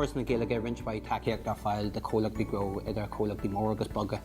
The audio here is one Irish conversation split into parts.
Foras na Gaeilge roinnt mhaith tacaíocht ar fáil do chomhlachtaí gnó, idir chomhlachtaí móra agus beaga.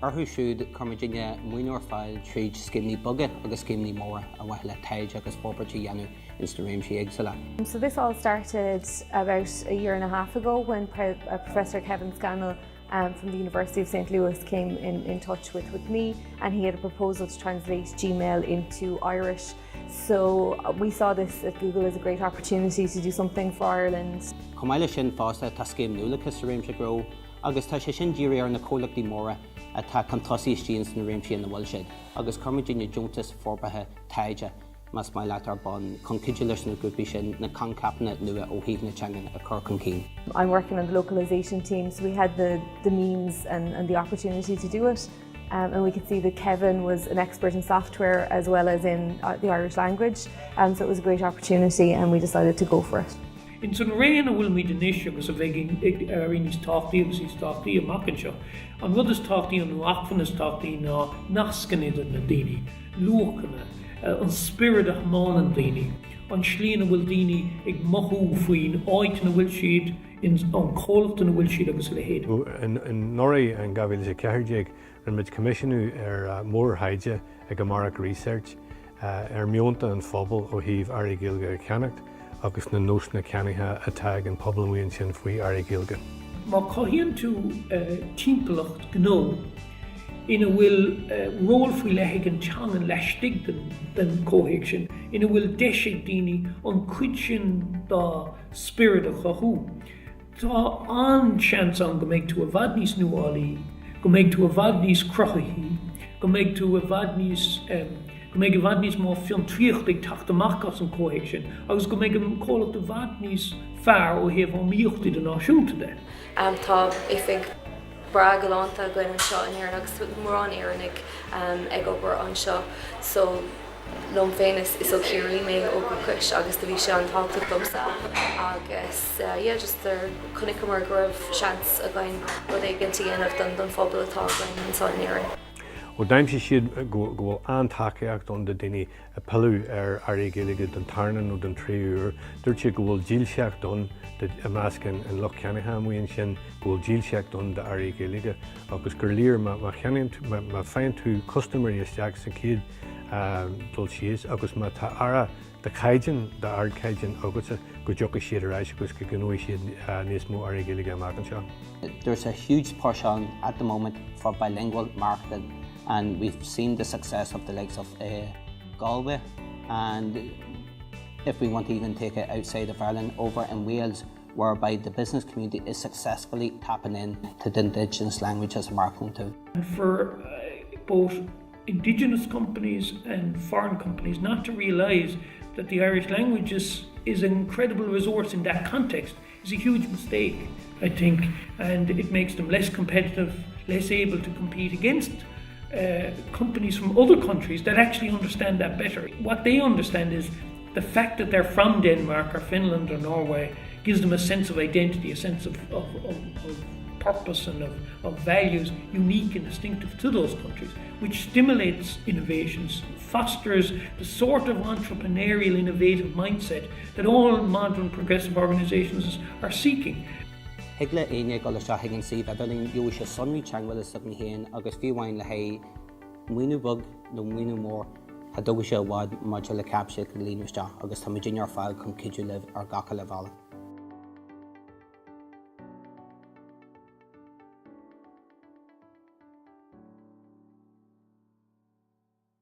Orthu siúd, cuirimidne maoiniú ar fáil tríd scéimeanna beaga agus scéimeanna móra ar mhaithe le taighde agus forbairt a dhéanamh ins na réimsí éagsúla. So this all started about a year and a half ago when Pre uh, Professor Kevin Scannell um, from the University of St. Louis came in, in touch with, with me and he had a proposal to translate Gmail into Irish. So uh, we saw this at Google as a great opportunity to do something for Ireland. Chomh maith leis sin fosta tá scéim Nuálachais sa réimse gnó agus tá sé sin dírithe ar na comhlachtaí móra atá chun tosaigh istigh ins na réimsí ina bhfuil siad, agus cuirimidne deontais forbartha taighde, más maith leat, ar bun chun cuidiú leis na grúpaí sin na coincheapanna nua ó thaobh na teangan a chur chun cinn. I'm working on the localization team, so we had the, the means and, and the opportunity to do it. Um, and we could see that Kevin was an expert in software as well as in uh, the Irish language. Um, so it was a great opportunity and we decided to go for it. Ins an ré ina bhfuilimid anois agus a bheidh ag éirí níos tábhachtaí agus níos tábhachtaí amach anseo, an rud is tábhachtaí, an acmhainn is tábhachtaí ná nascanna idir na daoine, luachanna, an spiorad a thiomáineann daoine, an tslí ina bhfuil daoine ag mothú faoin áit ina bhfuil siad, an comhlacht ina bhfuil siad agus a leithéid. Anuraidh in 2014, rinne muid coimisiúnú ar mhórthaighde ag Amárach Research ar mheonta an phobail ó thaobh earraí Gaeilge a cheannacht agus na nósanna ceannaithe atá ag an pobal amuigh ansin faoi earraí Gaeilge. Má chothaíonn tú timpeallacht gnó ina bhfuil ról faoi leith ag an teangain laistigh den chomhthéacs sin, ina bhfuil deis ag daoine an chuid sin dá spiorad a chothú, Tá an-seans ann go mbeidh tú i bhfad níos nuálaí, go mbeidh tú i bhfad níos cruthaithí, go mbeidh tú i bhfad níos, go mbeidh i bhfad níos mó fiontraíochta ag teacht amach as an chomhthéacs sin agus go mbeidh an comhlacht i bhfad níos fearr ó thaobh iomaíocht idirnáisiúnta de. Tá oifig breá galánta againn anseo in Éirinn agus mórán Éireannaigh ag obair anseo so liom féin is ó Chiarraí mé ó dhúchas agus do bhí sé an-tábhachtach domsa agus yeah just chonaiceamar go raibh seans againn rud éigin a dhéanamh don don phobal atá againn anseo in Éirinn. Ó d'aimsigh siad go bhfuil an-tacaíocht ann do daoine ag pilleadh ar earraí Gaeilge don tarna nó don tríú uair. Dúirt siad go bhfuil dílseacht ann i measc an lucht ceannaithe amuigh ansin, go bhfuil dílseacht ann d'earraí Gaeilge agus gur léir má cheannaíonn tú, má faigheann tú custaiméirí isteach sa chéad dul síos agus má tá earra de chaighdeán, d'ardchaighdeán agatsa, go dtiocfaidh siad ar ais agus go gceannóidh siad níos mó earraí Gaeilge amach anseo. There's a huge push on at the moment for bilingual marketing and we've seen the success of the likes of uh, Galway and if we want to even take it outside of Ireland, over in Wales, whereby the business community is successfully tapping in to the indigenous language as a marketing tool. And for uh, both indigenous companies and foreign companies not to realise that the Irish language is, is an incredible resource in that context is a huge mistake, I think, and it makes them less competitive, less able to compete against uh, companies from other countries that actually understand that better. What they understand is the fact that they're from Denmark or Finland or Norway gives them a sense of identity, a sense of, of, of, of purpose and of, of values unique and distinctive to those countries, which stimulates innovations, fosters the sort of entrepreneurial innovative mindset that all modern progressive organizations are seeking. Thig le éinne dul isteach ag an suíomh idirlín, gheobhaidh sé sonraí teagmhála s'againn féin agus fiú amháin le haghaidh maoiniú beag nó maoiniú mór, cha dtógfaidh sé i bhfad maidir le cáipéis a líonadh isteach agus tá muidinne ar fáil chun cuidiú libh ar gach uile bhealach.